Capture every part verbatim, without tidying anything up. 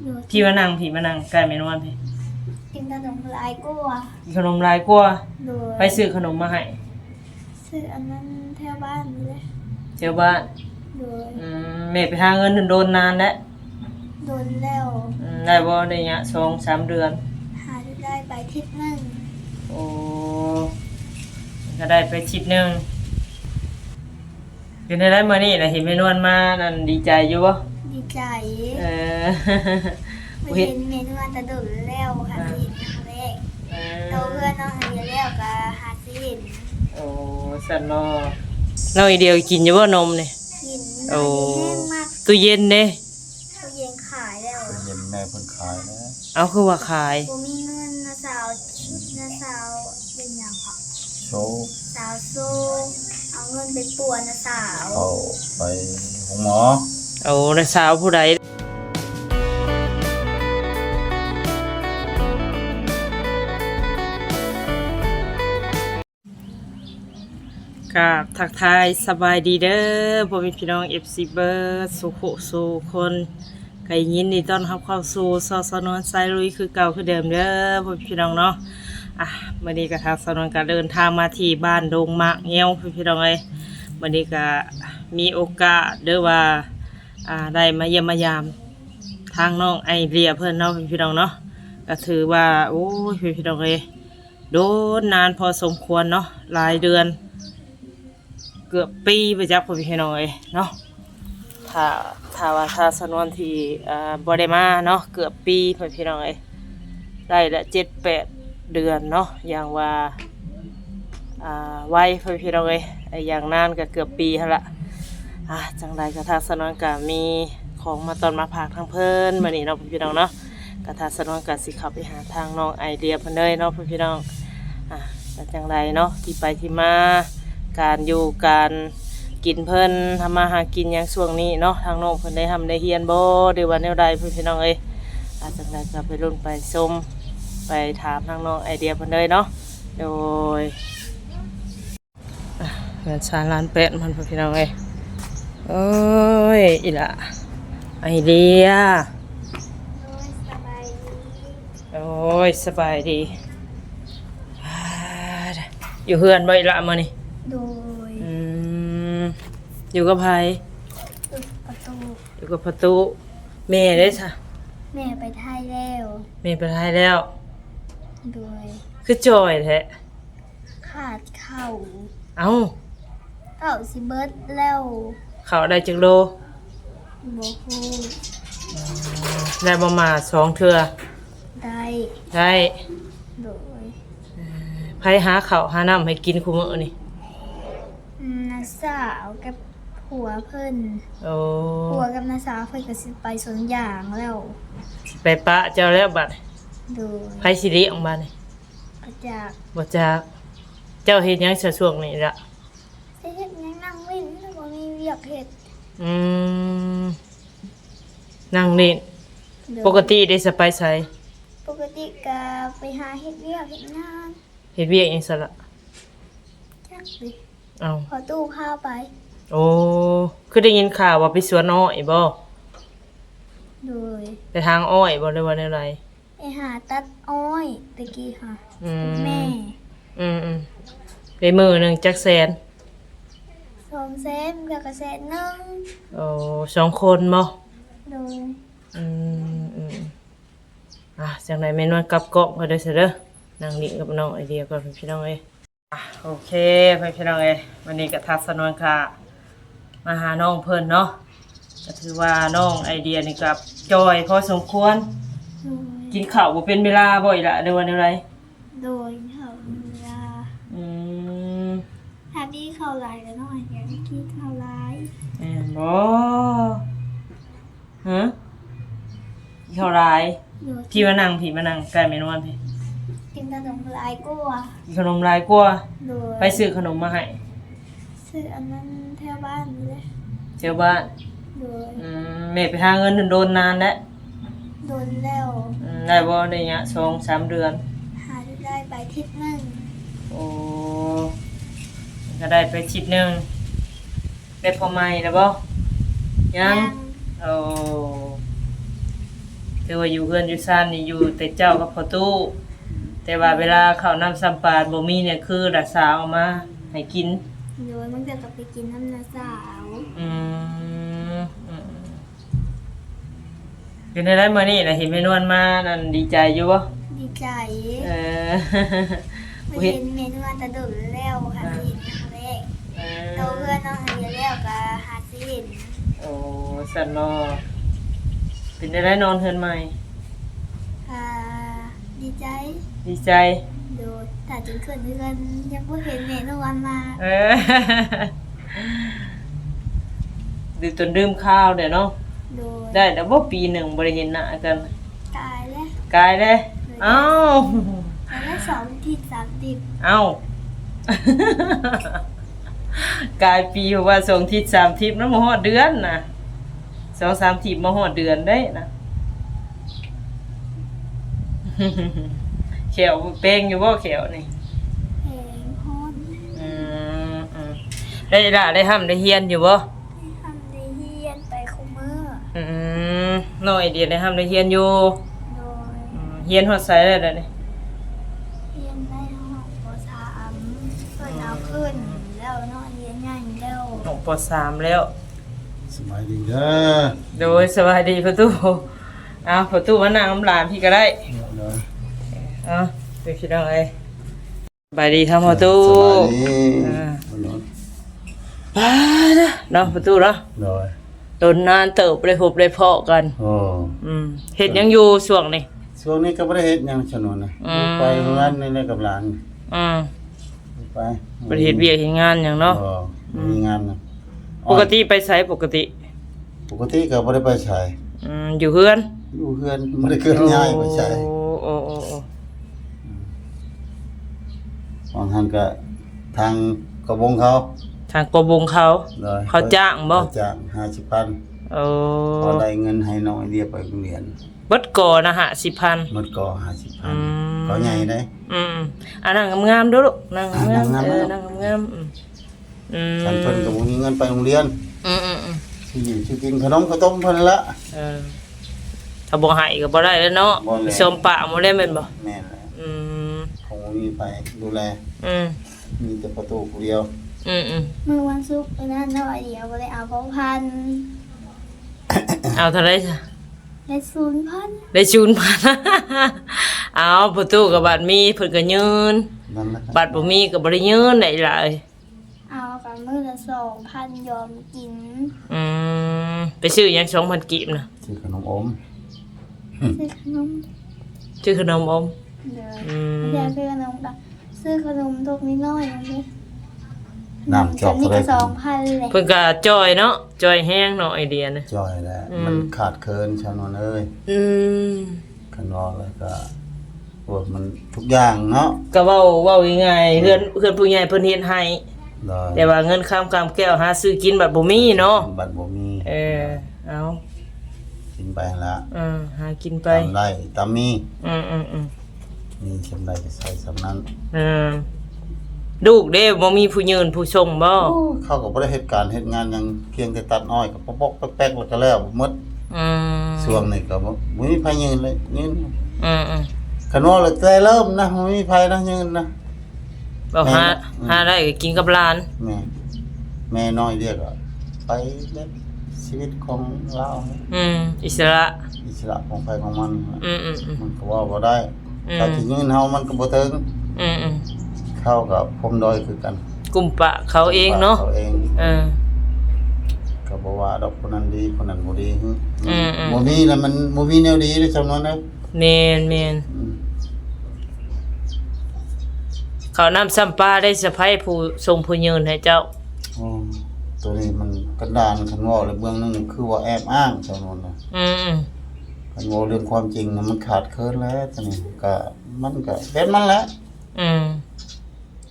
โดย พี่มานั่ง พี่มานั่งใกล้แม่นวลพี่ กินขนมหลายกว่า กินขนมหลายกว่า โดย ไปซื้อขนมมาให้ ซื้ออันนั้นแถวบ้านนี่แหละ แถวบ้าน โดย อืม แม่ไปหาเงินโดนนานแล้ว โดนแล้ว อืม ได้บ่ได้เนี้ย สองสามเดือน หาได้ไปอาทิตย์หนึ่ง โอ้ ก็ได้ไปอาทิตย์หนึ่ง เป็นได้มื้อนี้นะ เห็นแม่นวลมานั่นดีใจอยู่บ่ ดีใจ เออ บ่เห็น เห็นแม่นวลแต่โดนแล้ว หาสิเห็นครั้งแรก เออ โตเพื่อนน้องไอเดียแล้วก็หาสิเห็น โอ้ ซั่นเนาะ น้องไอเดียกินอยู่บ่นมนี่ กิน โอ้ แห้งมาก ตู้เย็นเด้ ตู้เย็นขายแล้ว ตู้เย็นแม่เพิ่นขายแล้ว เอาคือว่าขาย บ่มีเงิน น้าสาว น้าสาวเป็นหยังคะ โซ สาวโซ เอาเงินไปปัวน้าสาว เอาไปโรงหมอ โอ้ น้าสาวผู้ใด กราบทักทายสบายดีเด้อ พ่อแม่พี่น้อง เอฟซี เบิดสู่ผู้สู่คน ก็ยินดีต้อนรับเข้าสู่ซอสนวนสายลุยคือเก่าคือเดิมเด้อ พ่อแม่พี่น้องเนาะ อ่ะ มื้อนี้ก็ทางสนวนก็เดินทางมาที่บ้านดงหมากเงี้ยว พ่อแม่พี่น้องเอ้ย มื้อนี้ก็มีโอกาสเด้อว่า อ่า ได้มาเยี่ยมมายามทางน้องไอเดียเพิ่นเนาะ พ่อแม่พี่น้องเนาะ ก็ถือว่า โอ้ย พ่อแม่พี่น้องเอ้ย โดนนานพอสมควรเนาะ หลายเดือน เกือบปีไปจัก พ่อแม่พี่น้องเอ้ยเนาะ ถ้า ถ้าว่าถ้าสนวนที่ อ่า บ่ได้มาเนาะ เกือบปี พ่อแม่พี่น้องเอ้ย ได้ละเจ็ดแปดเดือนเนาะ อย่างว่า อ่า ไว พ่อแม่พี่น้องเอ้ย ไอ้อย่างนานก็เกือบปีหั้นละ อ่า จังใดก็ทางสนวนก็มีของมาต้อนมาฝากทางเพิ่นมื้อนี้เนาะ พ่อแม่พี่น้องเนาะ ก็ทางสนวนก็สิเข้าไปหาทางน้องไอเดียเพิ่นเลยเนาะ พ่อแม่พี่น้อง อ่า ก็จังใดเนาะ ที่ไปที่มา การอยู่การกินเพิ่น ทำมาหากินหยังช่วงนี้เนาะ ทางน้องเพิ่นได้ร่ำได้เฮียนบ่ หรือว่าแนวใด พ่อแม่พี่น้องเอ้ย อ่า จังใดก็ไปลุ้นไปชม ไปถามทางน้องไอเดียเพิ่นเลยเนาะ โดย อ่ะ เฮือนซานหลานแป้นมัน พ่อแม่พี่น้องเอ้ย โอ้ย อีหล่า ไอเดีย โดย สบายดี โอ้ย สบายดี อ่า อยู่เฮือนบ่อีหล่ามื้อนี้ โดย อืม อยู่กับไผ อยู่กับประตู อยู่กับประตู แม่เด้ซะ แม่ไปไทยแล้ว แม่ไปไทยแล้ว โดย คือจ่อยแท้ ขาดข้าว เอ้า ข้าวสิเบิดแล้ว ข้าวได้จักโล บ่ฮู้ อืม ได้บ่มาสองเทื่อ ได้ ได้ โดย เอ่อ ไผหาข้าวหาน้ำให้กินคุมื้อนี่ อืม น้าสาวกับผัวเพิ่น โอ้ ผัวกับน้าสาวเพิ่นก็สิไปสวนยางแล้ว สิไปปะเจ้าแล้วบัด โดย ไผสิเลี้ยงบัดนี่ บ่จัก บ่จัก เจ้าเฮ็ดหยังซะช่วงนี้ล่ะ สิเฮ็ดหยัง นั่งเล่น บ่มีเวียกเฮ็ด อืม นั่งเล่น โดย ปกติเด้ซะไปไส ปกติก็ไปหาเฮ็ดเวียกเฮ็ดงาน เฮ็ดเวียกหยังซะล่ะ จักเด้ เอ้า พ่อตู้พาไป โอ้ คือได้ยินข่าวว่าไปสวนอ้อยบ่ โดย ไปถางอ้อยบ่ หรือว่าแนวใด ไปหาตัดอ้อยตะกี้ค่ะ อืม แม่ อืม อืม ได้มื้อหนึ่งจักแสน สองแสน แล้วก็แสนหนึ่ง โอ้ สองคนบ่ โดย อืม อืม อ่ะ จังใดแม่นวลกลับกล้องก็ได้ซะเด้อ นั่งเล่นกับน้องไอเดียก่อนพี่น้องเอ้ย อ่ะ โอเค พี่น้องเอ้ย วันนี้ก็ทักสนวนค่ะ มาหาน้องเพิ่นเนาะ ก็ถือว่าน้องไอเดียนี่ก็จ่อยพอสมควร โดย กินข้าวบ่เป็นเวลาบ่อีหล่ะ หรือว่าแนวใด โดย ข้าวเวลา อืม ถ้ามีข้าวหลายก็น้องไอเดียก็กินข้าวหลาย แม่นบ่ ฮะ ข้าวหลาย โดย พี่มานั่ง พี่มานั่งใกล้แม่นวลพี่ กินขนมหลายกว่า กินขนมหลายกว่า โดย ไปซื้อขนมมาให้ ซื้ออันนั้นแถวบ้านนี่แหละ แถวบ้าน โดย อืม แม่ไปหาเงินโดนนานแล้ว โดนแล้ว อืม ได้บ่ได้เนี้ย สองสามเดือน หาได้ไปอาทิตย์หนึ่ง โอ้ ก็ได้ไปอาทิตย์หนึ่ง ได้ผัวใหม่แล้วบ่ ยัง ยัง โอ้ คือว่าอยู่เฮือนอยู่ซานนี่อยู่แต่เจ้ากับพ่อตู้ แต่ว่าเวลาข้าวน้ำซ้ำปลาบ่มีเนี่ยคือหลานสาวเอามาให้กิน โดย บางเทื่อก็ไปกินนำน้าสาว อืม อืม เป็นจั่งใดมื้อนี้น่ะ เห็นแม่นวลมานั่นดีใจอยู่บ่ ดีใจ เออ บ่เห็นแม่นวลแต่โดนแล้วค่ะ อ่า สิเห็นครั้งแรก เออ โตเฮือนน้องเฮียแล้วก็หาสิเห็น โอ้ ซั่นเนาะ เป็นจั่งใดนอนเฮือนใหม่ อ่า ดีใจ ดีใจ โดย ถ้าจนขึ้นเฮือนยังบ่เห็นแม่นวลมา เออ ดูจนลืมข้าวเด้อเนาะ โดย ได้แล้วบ่ปีหนึ่งบ่ได้เห็นหน้ากัน กายแล้ว กายแล้ว โดย อ้าว กายแล้วสองอาทิตย์สามอาทิตย์ เอ้า กายปีว่าสองอาทิตย์สามอาทิตย์มันบ่ฮอดเดือนนะ สองสามอาทิตย์บ่ฮอดเดือนเด้นะ แข้วแปงอยู่บ่แข้วนี่ แปงฮ้อน อืม อืม ได้ล่ะ ได้ร่ำได้เฮียนอยู่บ่ ได้ร่ำได้เฮียนไปคุมื้อ อืม น้องไอเดียได้ร่ำได้เฮียนอยู่ โดย อืม เฮียนฮอดไสแล้วเดี๋ยวนี้ เฮียนได้ฮอด ป.สาม เพิ่นเอาขึ้นแล้วเนาะ เฮียนใหญ่แล้ว น้อง ป.สาม แล้ว สบายดีเด้อ โดย สบายดีพ่อตู้ อ้าว พ่อตู้มานั่งนำหลานพี่ก็ได้ เด้อ อ้าว เดี๋ยวพี่น้องเอ้ย สบายดีครับพ่อตู้ สบายดี อ่า ป้าดเนาะ พ่อตู้เนาะ โดย โดนนานเติบได้พบได้พ้อกัน โอ้ อืม เฮ็ดหยังอยู่ช่วงนี้ ช่วงนี้ก็บ่ได้เฮ็ดหยังซะหน่อยนะ อืม ไปเฮือนนี่แหละกับหลาน อืม ไป บ่ได้เฮ็ดเวียกเฮ็ดงานหยังเนาะ บ่ อืม มีงานนะ ปกติไปไสปกติ ปกติก็บ่ได้ไปไส อืม อยู่เฮือน อยู่เฮือน บ่ได้เคลื่อนย้ายไปไส โอ้ โอ้ โอ้ โอ้ อืม บางท่านก็ทางกระบงเขา ทางกระบงเขา โดย เขาจ้างบ่ เขาจ้างห้าสิบพัน โอ้ พอได้เงินให้น้องไอเดียไปโรงเรียน เบิดก่อนะ ห้าสิบพัน เบิดก่อห้าสิบพัน อืม เขาใหญ่เด้ อืม อันนั่งงามๆเด้อลูก นั่งงามๆ อ่ะ นั่งงามๆ เออ นั่งงามๆ อืม อืม คันเพิ่นก็บ่มีเงินไปโรงเรียน อืม อืม อืม สิอยู่สิกินขนมข้าวต้มเพิ่นนั่นละ เออ ถ้าบ่ให้ก็บ่ได้แล้วเนาะ บ่แล้ว สิสมปะหมดแล้วแม่นบ่ แม่นแล้ว อืม คงบ่มีไผดูแล อืม มีแต่ประตูผู้เดียว อืม อืม มื้อวันศุกร์มื้อนั้นเนาะ ไอเดียบ่ได้เอาพ่อพันธุ์ เอาเท่าใดซะ ได้ศูนย์พัน ได้ศูนย์พัน เอาประตูก็บัดมีเพิ่นก็ยืน นั่นแหละ บัดบ่มีก็บ่ได้ยืนได้หลาย เอากันมื้อละสองพันยอมกิน อืม ไปซื้อหยังสองพันกีบนะ ซื้อขนมอม ซื้อขนม ซื้อขนมอม เด้อ อืม อยากซื้อขนมก็ซื้อขนมตกนิดหน่อยนึงเด้ น้ำจอก ขนมนี่ก็ เท่าไหร่ สองพันเลย เพิ่นก็จ่อยเนาะ จ่อยแฮงเนาะไอเดียนะ จ่อยแหละ อืม มันขาดเคินชาวนวลเอ้ย อืม คันว่าแล้วก็ โอ้ย มันทุกอย่างเนาะ ก็เว้า เว้าง่ายๆ เฮือน เฮือนผู้ใหญ่เพิ่นเฮ็ดให้ โดย แต่ว่าเงินคำกำแก้วหาซื้อกินบัดบ่มีเนาะ บัดบ่มี เออ เอา กินไปหั่นละ เออ หากินไป ตามได้ตามมี อืม อืม อืม มีส่ำใดก็ใส่ส่ำนั้น เออ ลูกเด้ บ่มีผู้ยืนผู้ส่งบ่ โอ้ เขาก็บ่ได้เฮ็ดการเฮ็ดงานหยัง เพียงแต่ตัดอ้อยก็ปอกๆแป๊กๆ แล้วก็แล้วหมด อืม ช่วงนี้ก็บ่ บ่มีไผยืนเลย ยืน อืม อืม คันว่าแต่เริ่มนะ บ่มีไผนะยืนนะ บ่ แม่ หา อืม หาได้ก็กินกับหลาน แม่ แม่น้อยเดียวก็ไปแบบชีวิตของลาว อืม อิสระ อิสระของไผของมัน อืม อืม อืม มันก็เว้าบ่ได้ อืม ถ้าสิยืนเฮามันก็บ่ถึง อืม อืม เขาก็พรมดอยคือกัน กลุ่มปะเขาเองเนาะ เขาเอง เออ ก็บ่ว่าดอกคนนั้นดีคนนั้นบ่ดี อืม อืม บ่มีแล้วมันบ่มีแนวดีเลยจำนวนนะ แม่น แม่น อืม ข้าวน้ำซ้ำปลาได้สะใภ้ผู้ส่งผู้ยืนให้เจ้า โอ้ ตัวนี้มันกันดาร คันเว้าแล้วเบื้องหนึ่งคือว่าแอบอ้างจำนวนนะ อืม คันเว้าเรื่องความจริงนะมันขาดเคินแล้ว ตัวนี้ก็ มันก็เป็นมันแหละ อืม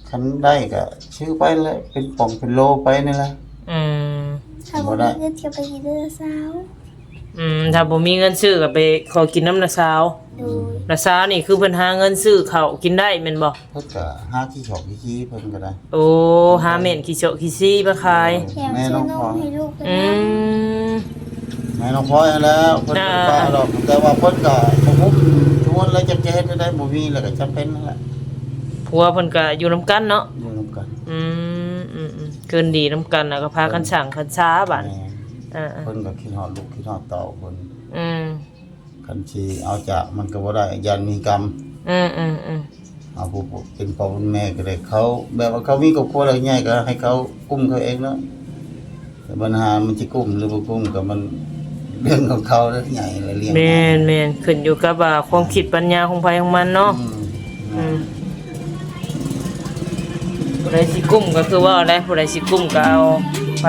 คันได้ก็ซื้อไปแหละ เป็นป่องเป็นโลไปนี่แหละ อืม ถ้าบ่มีเงินก็ไปกินเด้อสาว อืม ถ้าบ่มีเงินซื้อก็ไปขอกินนำน้าสาว โดย น้าสาวนี่คือเพิ่นหาเงินซื้อข้าวกินได้แม่นบ่ เพิ่นก็หาขี้ฉอกขี้ขี้เพิ่นก็ได้ โอ้ หาแม่นขี้เจาะขี้ซีมาขาย แถม แม่ ซื้อ น้อง นม พร ให้ลูกเพิ่น อื นำ ม ให้น้องพลอยหั้นแหล้ว เพิ่นบ่ได้ปะดอก แต่ว่าเพิ่นก็บ่คุ้ม ทุกคนแล้วจะเฮ็ดได้ บ่มีแล้วก็จำเป็นนั่นแหละ ผัวเพิ่นก็อยู่นำกันเนาะ อยู่นำกัน อืม อืม อืม คืนดีนำกัน แล้วก็พากัน เออ สร้างคันซาบาด แม่น เออ เออ เพิ่นก็คิดฮอดลูกคิดฮอดเต้าเพิ่น อืม คันสิเอาจากมันก็บ่ได้ ย่านมีกรรม อืม อืม อืม เอาผู้เป็นพ่อเป็นแม่ก็ได้ เขาแบบว่าเขามีครอบครัวแล้วใหญ่ก็ให้เขากุมเขาเองเนาะ แต่ปัญหามันสิกุมหรือบ่กุมก็มันเรื่องของเขาแล้ว ใหญ่แล้วเลี้ยง แม่น แม่น ขึ้นอยู่กับว่าความคิดปัญญาของไผของมันเนาะ อืม อืม ผู้ใดสิกุมก็คือว่าแหละ ผู้ใดสิกุมก็เอาไป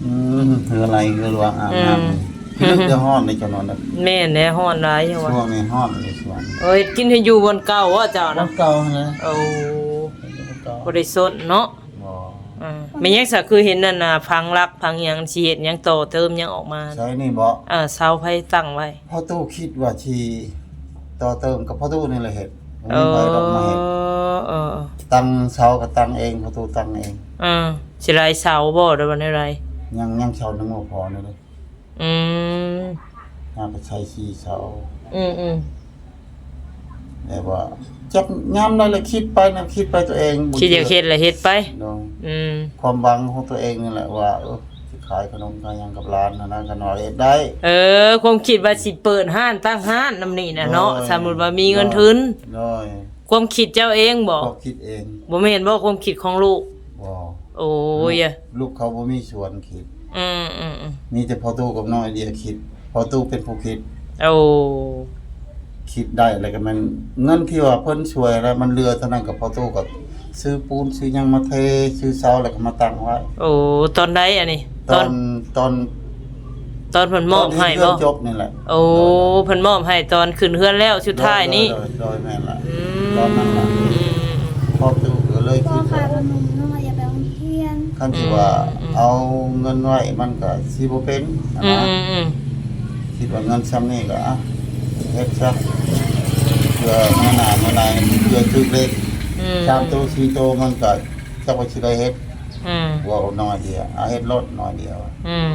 อืม คืออะไร คือว่าอาบน้ำ อืม เลิกจะฮ้อนในจังหวัดน่ะ แม่นแหละ ฮ้อนหลายอยู่ว่ะ ช่วงนี้ฮ้อนเลย ช่วง เอ้ย กินให้อยู่บ่อนเก่าว่าเจ้า บ่อ นะ นเก่านะ โอ้ บ่อนเก่า บ่ได้สนเนาะ บ่ อ่า แม่นหยังซะ คือเห็นนั่นน่ะ พังหลักพังหยัง สิเฮ็ดหยังต่อเติมหยังออกมา ใช่นี่บ่ เออ เสาไผตั้งไว้ พ่อตู้คิดว่าสิต่อเติมกับพ่อตู้นี่แหละเฮ็ด บ่มีไผดอกมาเฮ็ด เออ เออ ตั้งเสาก็ตั้งเอง พ่อตู้ตั้งเอง เออ สิหลายเสาบ่ หรือว่าแนวใด ยัง ยังเสาหนึ่งบ่พอนี่เลย อืม น่าจะใช้สี่เสา อืม อืม แต่ว่าจักยามใดละคิดไปนะ คิดไปตัวเอง คิดอยากเฮ็ดละเฮ็ดไป เนาะ อืม ความหวังของตัวเองนี่แหละว่า เออ สิขายขนมขายหยังกับหลานหั้นนะ คันว่าเฮ็ดได้ เออ ความคิดว่าสิเปิดร้านตั้งร้านนำนี่น่ะเนาะ โดย สมมุติว่ามีเงินทุน โดย ความคิดเจ้าเองบ่ ความคิดเอง บ่แม่นบ่ความคิดของลูก บ่ โอ้ย ลูก ลูกเขาบ่มีส่วนคิด อืม อืม อืม มีแต่พ่อตู้กับน้องไอเดียคิด พ่อตู้เป็นผู้คิด โอ้ คิดได้แล้วก็แม่น เงินที่ว่าเพิ่นช่วยแล้วมันเหลือเท่านั้นก็พ่อตู้ก็ซื้อปูนซื้อหยังมาเท ซื้อเสาแล้วก็มาตั้งไว้ โอ้ ตอนใดอันนี้ ตอน ตอน ตอน ตอนเพิ่นมอบให้บ่ ตอนเฮ็ดเรือนจบนี่แหละ โอ้ โดย เพิ่นมอบให้ตอนขึ้นเฮือนแล้วสุดท้ายนี้ โดย โดย โดย แม่นละ อืม ตอนนั้นล่ะ อืม พ่อตู้ก็เลย พ่อ คิด ขายขนมเนาะ อย่าไปโรงเรียน คันที่ว่า อืม อืม เอาเงินไว้มันก็สิบ่เป็นหั้น อืม นะ อืม อืม คิดว่าเงินส่ำนี้ก็ อ่ะ เฮ็ดซะ เพื่อมื้อหน้ามื้อใน เพื่อถืกเลข อืม สามโตสี่โตมันก็จักว่าสิได้เฮ็ด อืม บวกน้อยเดียว เอาเฮ็ดโลดน้อยเดียว อืม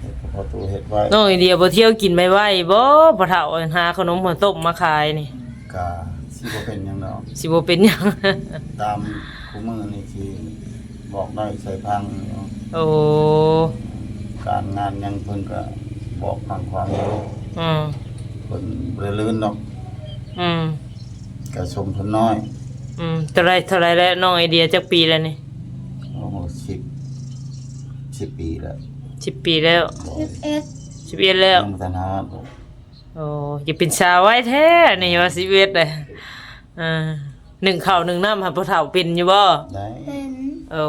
เฮ็ดกับพ่อตู้เฮ็ดไว้ น้องไอเดียบ่เที่ยวกินไวๆบ่ พ่อเฒ่าหาขนมข้าวต้มมาขายนี่ ก็สิบ่เป็นหยังดอก สิบ่เป็นหยัง ตามคู่มื้อนี่สิบอกได้ใส่พังอยู่ โอ้ การงานหยังเพิ่นก็บอกพังความอยู่ อืม เพิ่นบ่ได้ลื่นดอก อืม ก็สมทุนน้อย อืม เท่าไร เท่าไรแล้ว น้องไอเดียจักปีแล้วนี่ โอ้โห สิบ สิบปีแล้ว สิบปีแล้ว โอ้ย สิบเอ็ด สิบเอ็ดแล้ว ยังบ่ทันฮอด โอ้ อย่าเป็นสาวไว้แท้นี่ว่าสิบเอ็ดเลย อ่า นึ่งข้าวนึ่งน้ำให้พ่อเฒ่าเป็นอยู่บ่ ได้ เป็น โอ้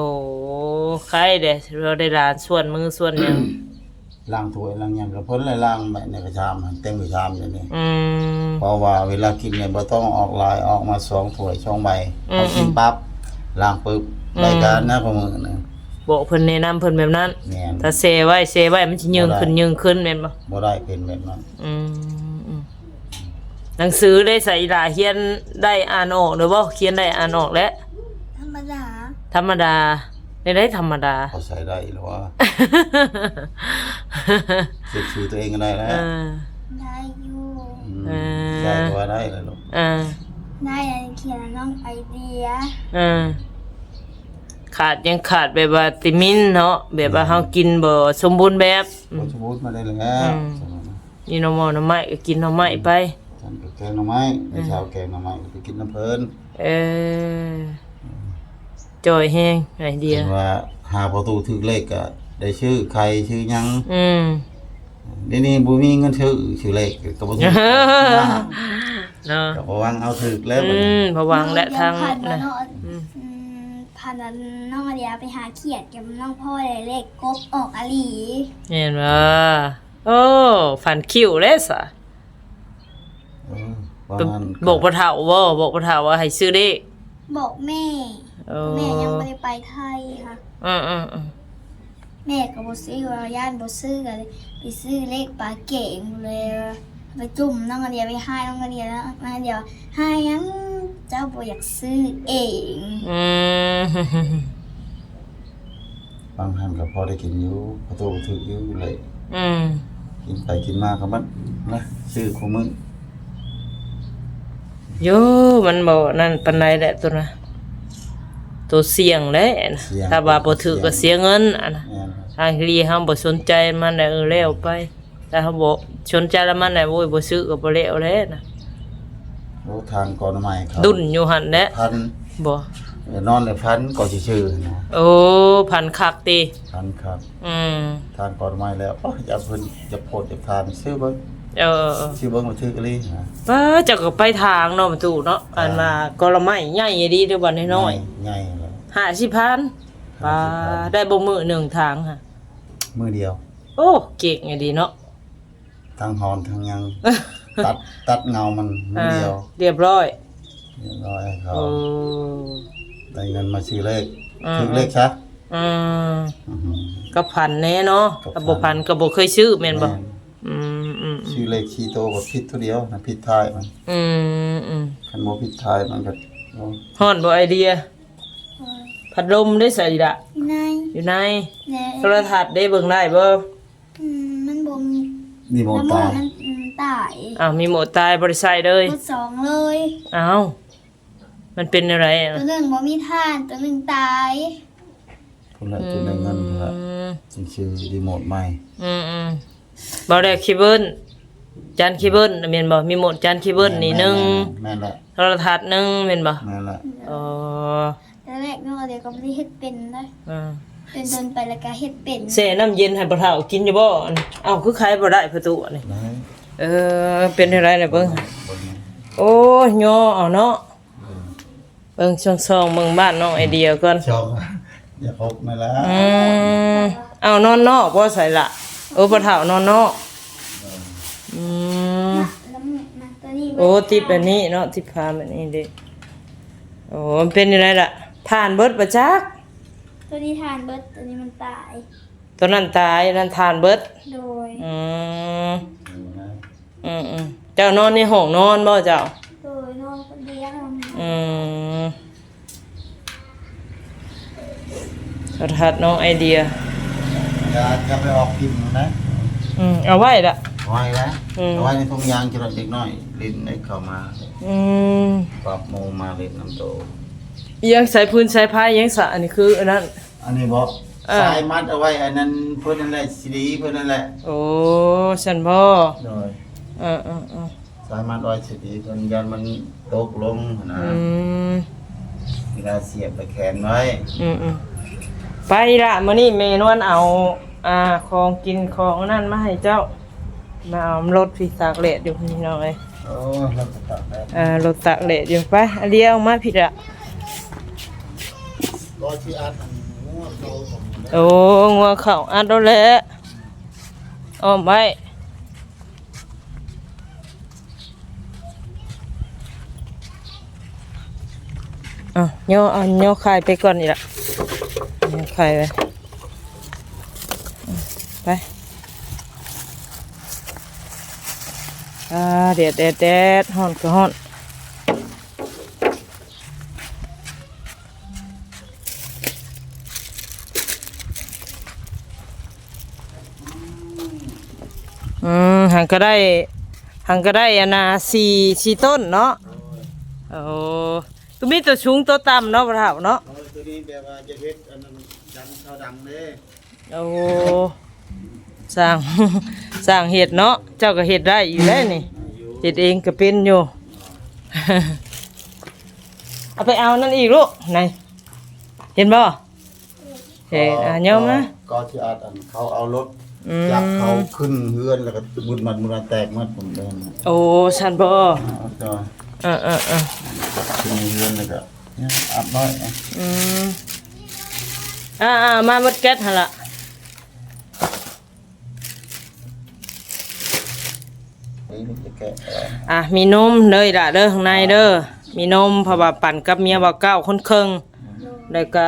ใครเด้ เราได้หลานส่วนมือส่วนหยัง ล้างถ้วยล้างหยังกับเพิ่นเลย ล้างแบบในกระชาม เต็มกระชามอยู่นี่ อืม เพราะว่าเวลากินเนี่ยบ่ต้องออกหลาย ออกมาสองถ้วยสองใบ อืม เอากินปั๊บ ล้างปึ๊บ อืม ได้การนะ พวกมึงนะ บอกเพิ่น แนะนำเพิ่นแบบนั้น แม่น ถ้าแช่ไว้ แช่ไว้ มันสิยืงขึ้น บ่ได้ ยืงขึ้น แม่นบ่ บ่ได้เป็นแบบนั้น อืม อืม หนังสือได้ใส่หลาเขียนได้อ่านออกหรือบ่ เขียนได้อ่านออกแล้ว ธรรมดา ธรรมดา ได้ ได้ธรรมดา พอใช้ได้หรือว่า เขียนชื่อตัวเองก็ได้แล้ว เออ ได้อยู่ อืม เออ ได้ก็ว่าได้แล้วลูก เออ ได้อันเขียนน้องไอเดีย เออ ขาด ยังขาดแบบว่าวิตามินเนาะ แบบว่า อืม เฮากินบ่สมบูรณ์แบบ บ่สมบูรณ์มาได้แล้ว อืม นี่หน่อหม่อหน่อไม้ก็กินหน่อไม้ไป ฉันก็แกงหน่อไม้ อืม ในเช้าแกงหน่อไม้ก็ไปกินน้ำเพิ่น เออ จ่อยแฮงไอเดีย เห็นว่าหาประตูถืกเลขก็ได้ซื้อไข่ซื้อหยัง อืม เดี๋ยวนี้บ่มีเงินซื้อ ซื้อเลขก็บ่ถืก เนาะ ก็บ่หวังเอาถืกแล้วบัดนี้ อืม บ่หวังและทาง เดี๋ยวผ่านมา นะ เนาะ อืม อืม ผ่านมาน้องไอเดียไปหาเขียดกับน้องพลอย เลขกบออกอหลี เห็นบ่ โอ้ ฝันคิ้วเลยสะ เออ ว่างั้น บอกพ่อเฒ่าบ่ บอกพ่อเฒ่าว่าให้ซื้อเลข บอกแม่ เออ แม่ยังบ่ได้ไปไทยค่ะ อืม อืม อืม แม่ก็บ่ซื้อ ว่าย่านบ่ซื้อ ก็เลยไปซื้อเลขปลาเก๋งเลย ไปจุ่มน้องไอเดีย ไปให้น้องไอเดีย แล้วน้องไอเดียว่า ให้หยัง เจ้าบ่อยากซื้อเอง อืม บางหั่นก็พอได้กินอยู่ พอโตถืกอยู่เลย อืม กินไปกินมาก็มันนะซื้อคู่มื้อ โย มันบ่นั่นปานใดแหละตัวนะ ตัวเสี่ยงแหละนะ เสี่ยง ถ้าว่าบ่ถืกก็เสียเงินอ่ะนะ แม่น ทางที่ดีเฮาบ่สนใจมันน่ะ เออ แล้วไป แต่เฮาบ่สนใจแล้วมันน่ะ โอ้ย บ่ซื้อก็บ่แล้วแหละนะ โอ้ทางกอนามัยเขา ดุนอยู่หั่นแหละ พัน บ่ เออนอนได้พันก็สิซื้อนะ โอ้ พันคักติ พันครับ อืม ทางกอนามัยแล้วโอ้ยอย่าเพิ่นอย่าโพดอย่าทานซื้อเบิ่ง เออเออ ซื้อเบิ่งมาถืกอีหลีนะ ป้าเจ้าก็ไปทางเนาะประตูเนาะ อันว่ากอละไม้ใหญ่ดีหรือว่าน้อย ใหญ่แล้ว ๆห้าสิบพัน ป้า ได้บ่มื้อหนึ่งทางฮะ มื้อเดียว โอ้ เก่งอีหลีเนาะ ทั้งหอนทั้งหยัง ตัดตัดเงามันมื้อเดียว อ่า เรียบร้อย เรียบร้อยให้เขา โอ้ ได้เงินมาซื้อเลข อืม ถืกเลขซะ อืม อื้อหือ ก็พันแน่เนาะ ก็พัน ถ้าบ่พันก็บ่เคยซื้อแม่นบ่ แม่น อืมอืมอืม ซื้อเลขสี่ตัวก็ผิดตัวเดียวนะผิดท้ายมัน อืมอืม คันบ่ผิดท้ายมันก็โอ้ ฮ้อนบ่ไอเดีย พัดลมได้ใส่ละ อยู่ใน อยู่ใน ใน โทรทัศน์ได้เบิ่งได้บ่ อืมมันบ่มี นี่บ่ น้ำ ตาย มันอืมตาย อ้าว มีโหมดตายบ่ได้ใส่เลย หมดสองเลย อ้าว มันเป็นอะไรอ่ะ ตัวหนึ่งบ่มีทานตัวหนึ่งตาย พุ่นละจุดได้เงินพุ่นละ อืม จึงซื้อรีโมทใหม่ อืมอืมบ่ได้เคเบิล จานเคเบิลแม่นบ่ มีโหมดจานเคเบิลนี่หนึ่ง แม่นละ โทรทัศน์หนึ่งแม่นบ่ แม่นละ อ๋อ แต่แรกน้องเดียวก็ไม่ได้เฮ็ดเป็นนะ อ่า เป็นจนไปแล้วก็เฮ็ดเป็น แช่น้ำเย็นให้บ่เฒ่ากินอยู่บ่อัน เอ้า คือขายบ่ได้ประตูอันนี้ ได้ เออ เป็นอะไรล่ะเบิ่ง เบิ่ง โอ้ยย่อเอาเนาะ เบิ่ง เบิ่งช่องๆเบิ่งบ้านน้องไอเดียก่อน ช่องอย่าพกมาละ อืมเอานอนนอกบ่ใส่ละ โอ้บ่เฒ่านอนนอก อืม แล้วมันมาตัวนี้ โอ้ติดอันนี้เนาะ ติดผ้าแบบนี้เด้ โอ้มันเป็นอะไรล่ะ ทานเบิดประจัก ตัวนี้ทานเบิดตัวนี้มันตาย ตัวนั้นตายอันนั้นทานเบิด โดย อืม อืมอืมเจ้านอนในห้องนอนบ่เจ้า โดยนอนคนเดียว อืมโทรทัศน์น้องไอเดีย อย่าจะไปออกพิมพ์นะ อืมเอาไว้ละ ไว้นะ อืม เอาไว้ในถุงยางจะรอเด็กน้อยเล่นได้เข้ามา อืม ปรับโมมาเล่นน้ำโต ยังใส่พื้นใส่ผ้ายังสะอันนี้คืออันนั้น อันนี้บอก เออ สายมัดเอาไว้อันนั้นเพื่อนนั่นแหละสีดีเพื่อนนั่นแหละ โอ้ฉันบ่ โดย เออเออเออ สายมัดไว้สีดีเพื่อนยันมันตกลงนะ อืม เวลาเสียบไปแขนไว้ อืมอืมไปละมื้อนี้แม่นวลเอา อ่า ของกินของอันนั้นมาให้เจ้า มาเอารถพี่ตากแดดอยู่พี่น้องเอ้ย โอ้รถตากแดด อ่ารถตากแดดอยู่ไปเอาเลี้ยวมาพี่ละ ก็ที่อัดอันงัวเขาของมัน โอ้งัวเขาอัดเอาแหละอ้อมไว้อ่ะย่อเอาย่อคายไปก่อนนี่ละย่อคายไปไปอ่าแดดแดดแดดฮ้อนก็ฮ้อน อืมหันก็ได้หันก็ได้อันนาสี่สี่ต้นเนาะโอ้ก็มีตัวสูงตัวต่ำเนาะพ่อเฒ่าเนาะ โอ้ยตัวนี้แบบว่าจะเฮ็ดอันนั้นดังเขาดังเด้ โอ้สร้างสร้างเฮ็ดเนาะเจ้าก็เฮ็ดได้อยู่แล้วนี่เฮ็ดเองก็เป็นอยู่เอาไปเอานั่นอีกลูกไหนเห็นบ่ เห็นอ่ะย่อมา ก็ที่อัดอันเขาเอารถ อืม จับเขาขึ้นเฮือนแล้วก็บุดมัดมือแตกมัดผมเดิน โอ้ฉันบ่ เอาก็ เออเออเออ ขึ้นเฮือนแล้วก็เนี่ยอัดน้อยอ่ะ อืมอ่าอ่ามาหมดแก๊สหั่นละ นี่มันจะแกะออก อ่ะมีนมเลยล่ะเด้อข้างในเด้อมีนมเพราะว่าปั่นกับเมียบ่าวเก้าคนเคิงแล้วก็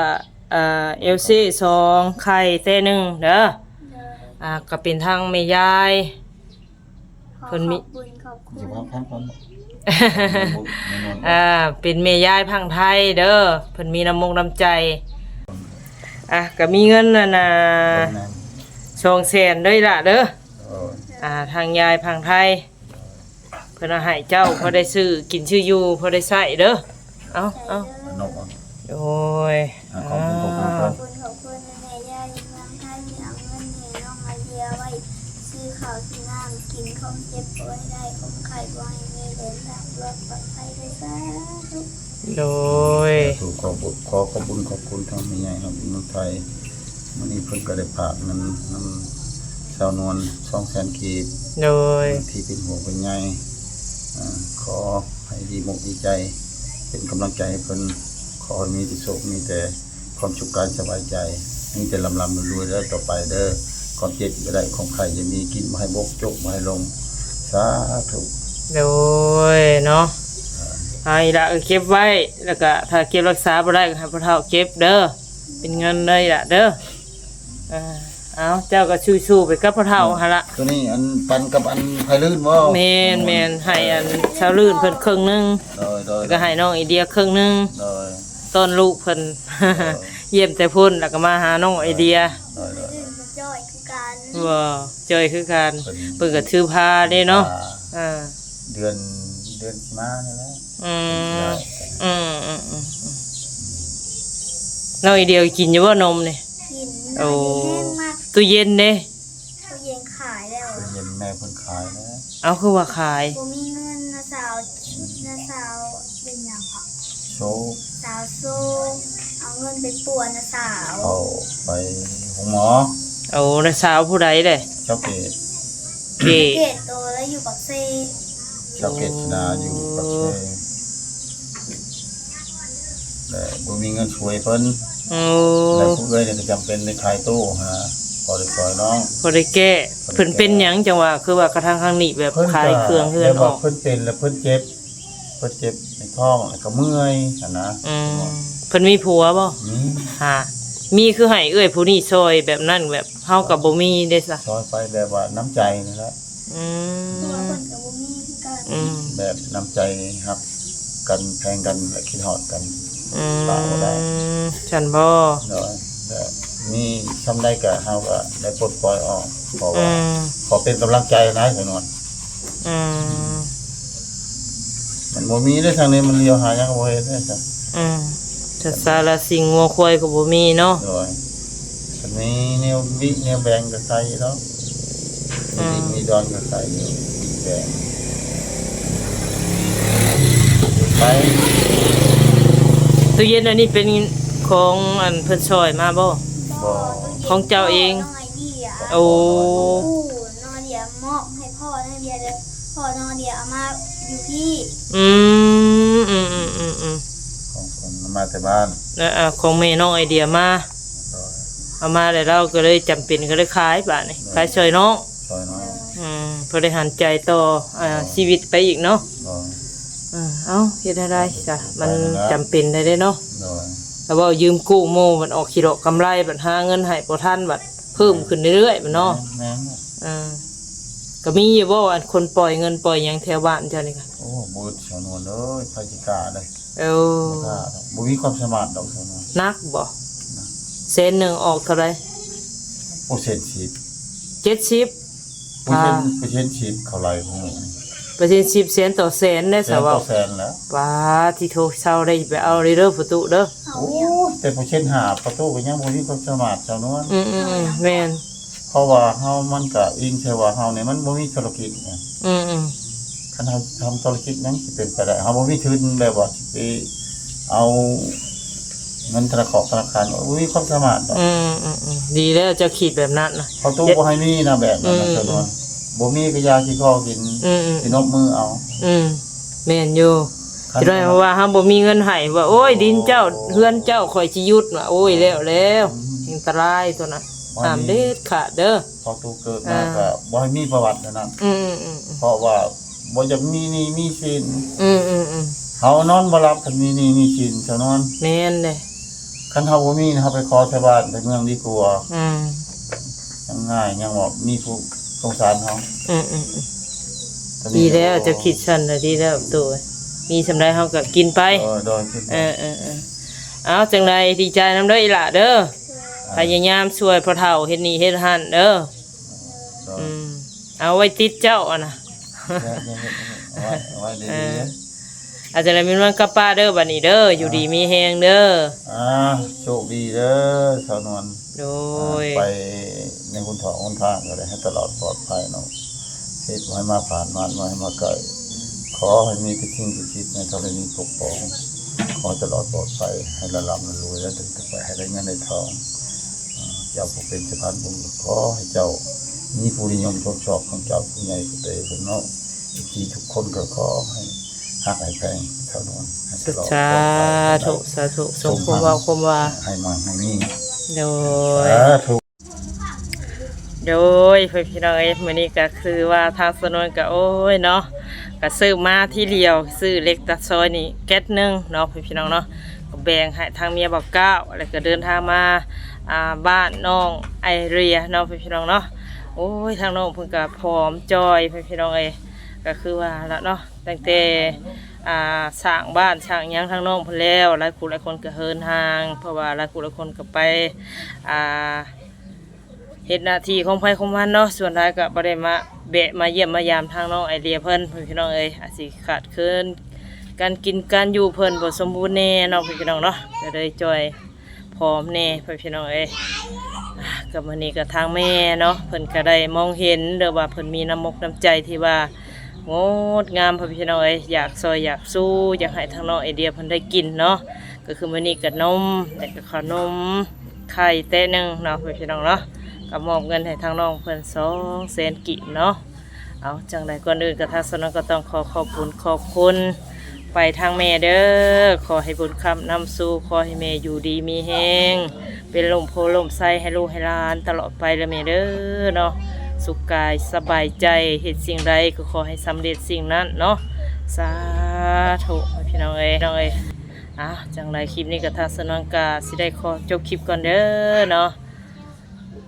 อ่าเอลซีสองไข่เต้หนึ่งเด้ออ่าก็เป็นทางแม่ยาย ขอ เพิ่นมี ขอบคุณขอบคุณ สิบห้าพันคน อ่าเป็นแม่ยายพังไทยเด้อเพิ่นมีน้ำมกน้ำใจ อ่ะ ก็มีเงินนั่นน่ะ เท่านั้น สองแสนเด้อล่ะเด้อ โอ้ย อ่า ทางยายพังไทย เพิ่นเอาให้เจ้า พอได้ซื้อกินซื้ออยู่ พอได้ใช้เด้อ เอา เอา นกอ่ะ โอ้ย อ่ะ ขอบคุณ ขอบคุณ อ่า ครับ ขอบคุณ ขอบคุณแม่ยายที่เมืองไทยที่เอาเงินให้น้องไอเดียไว้ซื้อข้าวซื้อน้ำกิน ความเจ็บบ่ให้ได้ ความไข้บ่ให้มี เดินทางรอดปลอดภัยด้วย สาธุ โดย สาธุ ขอบคุณ ขอขอบคุณ ขอบคุณทางแม่ยายครับ เมืองไทย มื้อนี้เพิ่นก็ได้ฝากเงินนำสาวนวล สองแสน กีบ โดย ที่เป็นห่วงเป็นใย อ่า ขอให้ดีมกดีใจ เป็นกำลังใจให้เพิ่น ขอให้มีแต่โชค มีแต่ความสุขกายสบายใจ มีแต่ร่ำๆรวยๆเด้อ ต่อไปเด้อ ความเจ็บอย่าได้ ความไข้อย่ามี กินบ่ให้บก จกบ่ให้ลง สาธุ โดยเนาะ อ่า เอาอีหละ เออ เก็บไว้ แล้วก็ถ้าเก็บรักษาบ่ได้ก็ให้พ่อเฒ่าเก็บเด้อ เป็นเงินเลยล่ะเด้อ อ่า เอา เจ้าก็สู้ๆไปกับพ่อเฒ่าหั่นละ ตัวนี้อันปันกับอันไผลื่นบ่ แม่นๆ ให้อันสาวลื่นเพิ่นครึ่งหนึ่ง โดย โดย แล้วก็ให้น้องไอเดียครึ่งหนึ่ง โดย ต้อนลูกเพิ่น โดย เยี่ยมแต่พุ้น แล้วก็มาหาน้องไอเดีย โดย โดย จ่อยคือกัน บ่ จ่อยคือกัน เพิ่น เพิ่นก็ถือพาเด้เนาะ อ่า อ่า เดือน เดือนสิมานี่แหละ อืม อืม อืม อืม อืม น้องไอเดียกินอยู่บ่นมนี่ กิน โอ้ แห้งมาก ตู้เย็นเด้ ตู้เย็นขายแล้ว ตู้เย็นแม่เพิ่นขายแล้ว เอา คือว่าขาย บ่มีเงิน น้าสาว น้าสาวเป็นหยังคะ โซก สาวโซก เอาเงินไปปัวน้าสาว เอาไปโรงหมอ โอ้ น้าสาวผู้ใดเด้ เจ้าเกต เกต เกตโตแล้วอยู่ปากเซ เจ้าเกตนาอยู่ปากเซ และบ่มีเงินช่วยเพิ่น โอ้ และผู้เอื้อยนี่ก็จำเป็นได้ขายตู้หา พอได้ช่วยน้อง พอได้แก้ เพิ่นเป็นหยังจังหวะ คือว่ากระทั่งครั้งนี้แบบ เพิ่นก็ ขายเครื่องเฮือน แบบ อ ว่า อก เพิ่นเป็นแล้วเพิ่นเจ็บ เพิ่นเจ็บในท้องแล้วก็เมื่อยหั่นนะ อืม เพิ่นมีผัวบ่ มี ฮะ มีคือให้เอื้อยผู้นี้ช่วยแบบนั้น แบบเฮาก็บ่มีเด้ซะ ช่วยไปแบบว่าน้ำใจนี่แหละ อืม ผัวเพิ่นก็บ่มีคือกัน อืม แบบน้ำใจฮักกันแพงกันและคิดฮอดกัน อืม ปะบ่ได้ ซั่นบ่ โดย แบบมีส่ำใดก็เฮาก็ได้ปลดปล่อยออก เพราะว่า อืม ขอเป็นกำลังใจนะ สาวนวล อืม มันบ่มีเด้ ทางนี้มันเลี้ยวหาหยังก็บ่เห็นเด้จ้ะ อืม สัตว์สาราสิ่งงัวควายก็บ่มีเนาะ โดย คันมีแนววิแนวแบ่งก็ใครเนาะ อืม มีดอนก็ใครอยู่ วิแบ่ง ไป ตู้เย็นอันนี้เป็นของอันเพิ่นช่อยมาบ่ บ่ ของเจ้าเอง น้องไอเดีย โอ้ น้องไอเดียมอบให้พ่อ น้องไอเดียเลย พ่อน้องไอเดียเอามาอยู่พี่ อืม อืม อืม อืม อืม ของผมมาแต่บ้าน แล้ว อ่า ของแม่น้องไอเดียมา โดย เอามาแล้วเราก็เลยจำเป็นก็เลยขายบาดนี้ โดย ขายช่อยน้อง ช่อยน้อง อืม พอได้หันใจต่อ อ่า โดย ชีวิตไปอีกเนาะ โดย เออ เอ้า เฮ็ดได้ได้จ้ะ มัน ไปนะ จำเป็นได้เด้เนาะ โดย แต่ว่ายืมกู้หมู่มันออกขี้ดอกกำไร บัดหาเงินให้บ่ทัน บัดเพิ่มขึ้นเรื่อยๆ บัดเนาะ แม่น แม่น เออ ก็มีอยู่บ่ อันคนปล่อยเงินปล่อยหยังแถวบ้านเจ้านี่ก็ โอ้ บ่อึด สาวนวลเอ้ย ไผสิกล้าเด้ เออ บ่กล้าดอก บ่มีความสามารถดอก สาวนวล หนักบ่ หนัก แสนหนึ่งออกเท่าใด โอ้ แสนสิบ เจ็ดสิบ เปอร์เซ็นต์ อ่า เปอร์เซ็นต์สิบ เขาไล่ของหมู่นี่ เปอร์เซ็นต์สิบ แสนต่อแสนเด้ แสนต่อแสนแล้ว สาวา ป๊าด ที่โทรเซาได้ไปเอาเลยเด้อประตูเด้อ โอ้ย แต่เปอร์เซ็นต์ห้าประตูก็ยังบ่มีความสามารถ สาวนวล อืม อืม อืม แม่น เพราะว่าเฮามันก็อิงใส่ว่าเฮานี่มันบ่มีธุรกิจไง อืม อืม คันเฮาทำธุรกิจหยังสิเป็นไปได้ เฮาบ่มีทุนแบบว่าสิไปเอาเงินธนาคาร ธนาคาร บ่มีความสามารถดอก อืม อืม อืม ดีแล้วเจ้าคิดแบบนั้นนะ ประตูบ่ให้มีนะแบบนั้นนะ อืม สาวนวล บ่มีก็ยาขี้คอกิน อืม อืม สินบมือเอา อืม แม่นอยู่ คัน สิได้ว่าเฮาบ่มีเงินให้ ว่า โอ้ย ดินเจ้า เฮือนเจ้า ข่อยสิหยุด ว่า โอ้ย แล้ว แล้ว อืม อันตรายตัวนั้น ว่า ห้ามเด็ดขาดเด้อ พอตูเกิดมา อ่า ก็บ่ให้มีประวัติอันนั้น อืม อืม อืม เพราะว่าบ่อยากมีหนี้มีสิน อืม อืม อืม เฮานอนบ่หลับคันมีหนี้มีสิน สาวนวล แม่นเด้ คันเฮาบ่มี เฮาไปขอชาวบ้านไปเมืองดีกว่า อืม ยังง่าย ยังว่ามีผู้สงสารเฮา อืม อืม อืม ตอนนี้ ดีแล้ว โอ้ เจ้าคิดซั่นน่ะ ดีแล้วโต มีส่ำใดเฮาก็กินไป เออ โดย คิดไป เออ เออ เออ เอา จั่งใดดีใจนำเด้ออีหล่าเด้อ พยายามช่วยพ่อเฒ่าเฮ็ดนี่เฮ็ดหั่นเด้อ อืม เอาไว้ติดเจ้าอะนะ เอาไว้เอาไว้ดี อาจจะได้มีวันกลับป้าเด้อบัดนี้เด้อ อยู่ดีมีแฮงเด้อ อ่าโชคดีเด้อสาวนวล โดย ไปในหนทางหนทางก็ได้ให้ตลอดปลอดภัยเนาะเหตุให้มาผ่านมาให้มาไกลขอให้มีแต่สิ่งศักดิ์สิทธิ์ในธรณีปกป้องขอให้ตลอดปลอดภัยให้ละลำละรวยแล้วถึงจะไปให้ได้เงินได้ทองอ่าเจ้าผู้เป็นสะพานบุญก็ขอให้เจ้ามีผู้นิยมชมชอบของเจ้าผู้ใหญ่ผู้เต๋เพิ่นเนาะที่ทุกคนก็ขอให้หักให้แพงเท่านั้นให้ตลอดปลอดภัย สาธุสาธุสมความเว้าความว่า ให้มันให้มี โดย สาธุ โดยพี่น้องเอ้ยมื้อนี้ก็คือว่าทางสนวนก็โอ้ยเนาะก็ซื้อมาทีเดียวซื้อเหล็กตัดซอยนี่แก๊สหนึ่งเนาะพี่น้องเนาะก็แบ่งให้ทางเมียบ่าวก้าวแล้วก็เดินทางมาอ่าบ้านน้องไอเรียเนาะพี่น้องเนาะโอ้ยทางน้องเพิ่นก็ผอมจอยพี่น้องเอ้ยก็คือว่าละเนาะตั้งแต่อ่าสร้างบ้านสร้างหยังทางน้องเพิ่นแล้วหลายคู่หลายคนก็เหินห่างเพราะว่าหลายคู่หลายคนก็ไปอ่า เฮ็ดหน้าที่ของไผของมันเนาะ ส่วนหลายก็บ่ได้มาแวะมาเยี่ยมมายามทางน้องไอเดียเพิ่น พี่น้องเอ้ย อาจสิขาดเคินการกินการอยู่เพิ่นบ่สมบูรณ์แน่เนาะ พี่น้องเนาะ ก็เลยจ่อยผอมแน่ พี่น้องเอ้ย อ่า ก็มื้อนี้ก็ทางแม่เนาะ เพิ่นก็ได้มองเห็น หรือว่าเพิ่นมีน้ำมกน้ำใจที่ว่างดงาม พี่น้องเอ้ย อยากซอยอยากสู้ อยากให้ทางน้องไอเดียเพิ่นได้กินเนาะ ก็คือมื้อนี้ก็นม แล้วก็ขนม ไข่แต๊ะหนึ่งเนาะ พี่น้องเนาะ ก็มอบเงินให้ทางน้องเพิ่นสองแสนกีบเนาะ เอา จั่งใดก่อนอื่นก็ทางสนวนก็ต้องขอขอบคุณขอบคุณไปทางแม่เด้อ ขอให้บุญค้ำนำสู่ ขอให้แม่อยู่ดีมีแฮง เป็นร่มโพธิ์ร่มไทรให้ลูกให้หลานตลอดไปเด้อแม่เด้อเนาะ สุขกายสบายใจ เฮ็ดสิ่งใดก็ขอให้สำเร็จสิ่งนั้นเนาะ สาธุ พี่น้องเอ้ย น้องเอ้ย อ่ะ จั่งใดคลิปนี้ก็ทางสนวนก็สิได้ขอจบคลิปก่อนเด้อเนาะ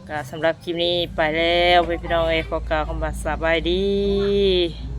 ก็สำหรับคลิปนี้ไปแล้ว พี่น้องเอ้ย ขอกล่าวคำว่าสบายดี